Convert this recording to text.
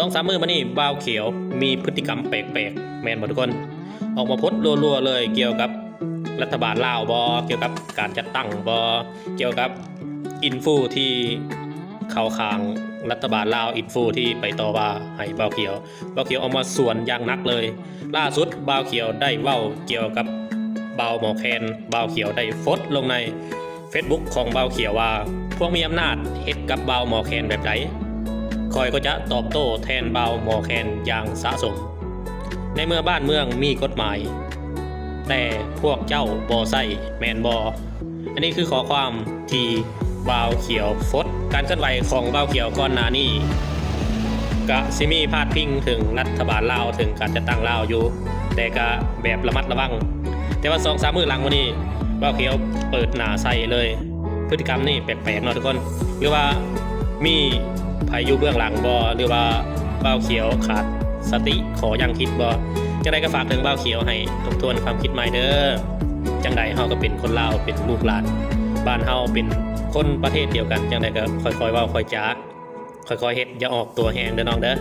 ສອງສາມມື້ມານີ້ ບ່າວຂຽວມີພຶດຕິກຳແປກໆ ແມ່ນບໍ່ທຸກຄົນ? ອອກມາໂພສต์ລົວໆເລີຍ ກ່ຽວກັບລັດຖະບານລາວບໍ, ກ່ຽວກັບການຈັດຕັ້ງບໍ, ກ່ຽວກັບອິນຟູທີ່ເຂົ້າຂ້າງລັດຖະບານລາວ, ອິນຟູທີ່ໄປຕໍ່ວ່າໃຫ້ບ່າວຂຽວ. ບ່າວຂຽວອອກມາສວນຢ່າງໜັກເລີຍ. ລ່າສຸດ ບ່າວຂຽວໄດ້ເວົ້າກ່ຽວກັບບ່າວໝໍແຄນ, ບ່າວຂຽວໄດ້ໂພສລົງໃນ Facebook ຂອງບ່າວຂຽວວ່າ ພວກມີອຳນາດເຮັດກັບບ່າວໝໍແຄນແບບໃດ? ຂ້ອຍກໍຈະຕອບໂຕ້ແທນບ່າວໝໍແຄນຢ່າງສະສົມ. ໃນເມື່ອບ້ານເມືອງມີກົດໝາຍ ແຕ່ພວກເຈົ້າບໍ່ໃຊ້ແມ່ນບໍ່? ອັນນີ້ຄືຂໍ້ຄວາມທີ່ບ່າວຂຽວໂພສ. ການເຄື່ອນໄຫວຂອງບ່າວຂຽວກ່ອນໜ້ານີ້ ກະຊິມີພາດພິງເຖິງລັດຖະບານລາວ, ເຖິງການຈັດຕັ້ງລາວຢູ່, ແຕ່ກະແບບລະມັດລະວັງ. ແຕ່ວ່າສອງສາມມື້ຫຼັງມານີ້ ບ່າວຂຽວເປີດໜ້າໃສ່ເລີຍ. ພຶດຕິກຳນີ້ແປກໆເນາະທຸກຄົນ, ຫຼືວ່າມີໃຜຢູ່ເບື້ອງຫຼັງບໍ່ ຫຼືວ່າບ່າວຂຽວຂາດສະຕິ ຂໍຍັງຄິດບໍ່? ຈັ່ງໃດກໍຝາກເຖິງບ່າວຂຽວໃຫ້ທົບທວນຄວາມຄິດໃໝ່ເດີ້. ຈັ່ງໃດເຮົາກໍເປັນຄົນລາວ, ເປັນລູກຫຼານບ້ານເຮົາ, ເປັນຄົນປະເທດດຽວກັນ, ຈັ່ງໃດກໍຄ່ອຍໆເວົ້າຄ່ອຍຈາ, ຄ່ອຍໆເຮັດ, ຢ່າອອກຕົວແຮງເດີ້ນ້ອງເດີ້.